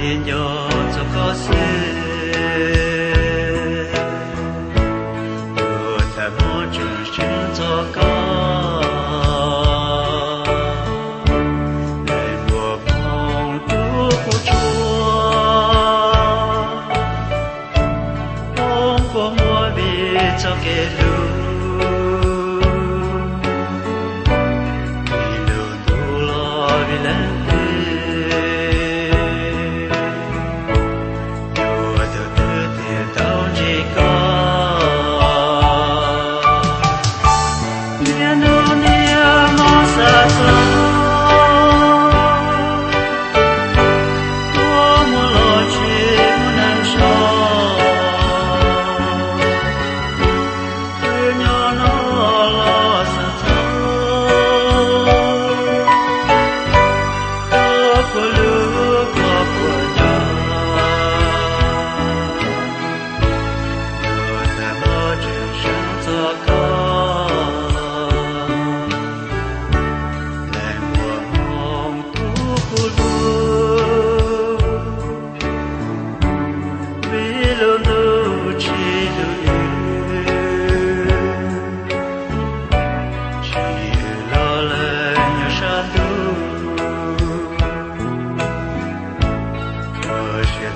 Nco txog koj xwb, kuv tag hmo tseem seev txog koj. Leej npuas hmoo tub kuv tshua, poob kua muag vim txoj kev hlub, vim lub ntuj los vim leej twg, yuav tus twg thiaj tau ntsib koj. Niaj hnub niaj hmo xav txog, kua muag los tsis muaj neeg nrog, wb nyob no los xav txog, koj puas hlub koj puas nco, kuv tag hmo tseem seev txog koj. Leej npuas hmoo tub kuv hlub, vim lub ntuj tsis hlub wb, tsis wb los leej nyob sab ntuj, koj siab